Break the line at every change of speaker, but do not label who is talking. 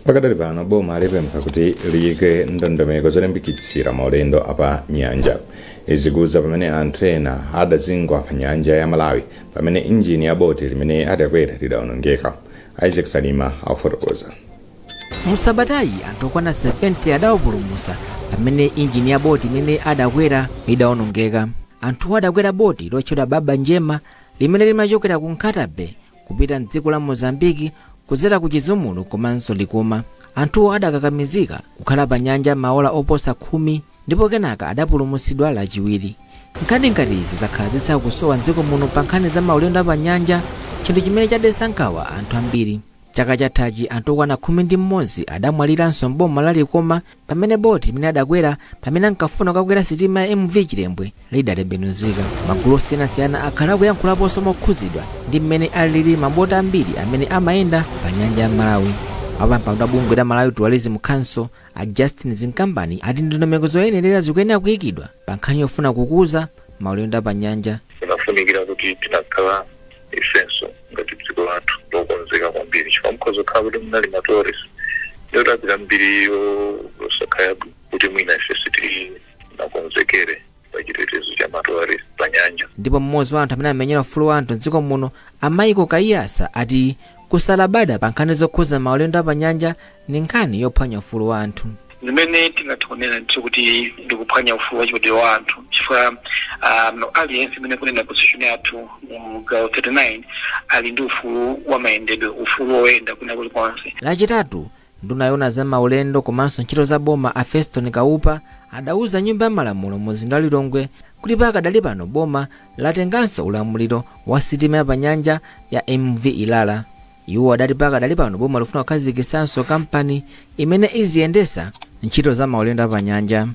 Pakadali pano boma lipempha kuti liyike ndondomeko zolimbikitsira maulendo apa nyanja. Izi zikudza pamene anthu ena adazingwa pa nyanja ya Malawi pamene injini ya boti limene adakwera lidawonongeka. Isaac Salima afotokoza.
Musabatayi anthu okwana 70 adawapulumutsa pamene injini ya boti imene adakwera idawonongeka. Anthuwo adakwera boti lotchedwa Baba Njema limene limachokera ku Nkhata Bay kupita mdziko la Mozambiki kudzera ku Chizumulu komanso Likoma. Anthuwo adakakamizika kukhala pa nyanja maola oposa 10 ndipo kenaka adapulumutsidwa Lachiwiri. Nkhani ngati izi zakhala zisakusowa mdziko muno pa nkhani za maulendo apanyanja, chinthu chimene chadetsa nkhawa anthu ambiri. Chaka chathachi anthu okwana 11 adamwaliranso mboma la Likoma pamene boti imene adakwera pamene ankafuna kukakwera sitima ya MV Chilembwe lidatembenuzika. Magulu osiyanasiyana akhala akuyankhulaponso mokhuzidwa ndi mmene alili maboti ambiri amene amayenda pa nyanja ya Malawi. Apampando bungwe la Malawi Tourism Council a Justin Zinkambani ati ndondomeko zoyenerera zikuyenera kuyikidwa pa nkhani yofuna kukuza maulendo apanyanja.
Inafunikira kuti tinakhala ifenso ngati dziko lathu lokonzeka kwambiri, chifukwa mukhoza kukhala kuti munali ma tourist ndiyotapita mbiri yosakhala yabwino kuti mwina ife sitinakonzekere pa chitetezo cha ma tourist pa nyanja.
Ndipo mmodzi wa anthu amene amenyera ufulu wa anthu mdziko muno, a Michael Kaiyatsa, ati kusalabada pa nkhani zokhuza maulendo apanyanja ndi nkhani yophwanya ufulu wa anthu.
Zimene tingathe kunena ndithu kuti ndikuphwanya ufulu wachibadwidwe wa anthu, chifukwa aliyense imene kunena constitution yathu mu gawo 39 ali ndi ufulu wa mayendedwe, ufulu woyenda kwina kulikonse.
Lachitatu nduna yoona za maulendo komanso ntchito za boma a Feston Kaupa adauza Nyumba ya Malamulo mu mzinda wa Lilongwe kuti pakadali pano boma latenganso ulamuliro wa sitima ya panyanja ya MV Ilala. Iwo adati pakadali pano boma lifuna kukhazikisanso kampani imene iziyendesa ntchito za maulendo apanyanja.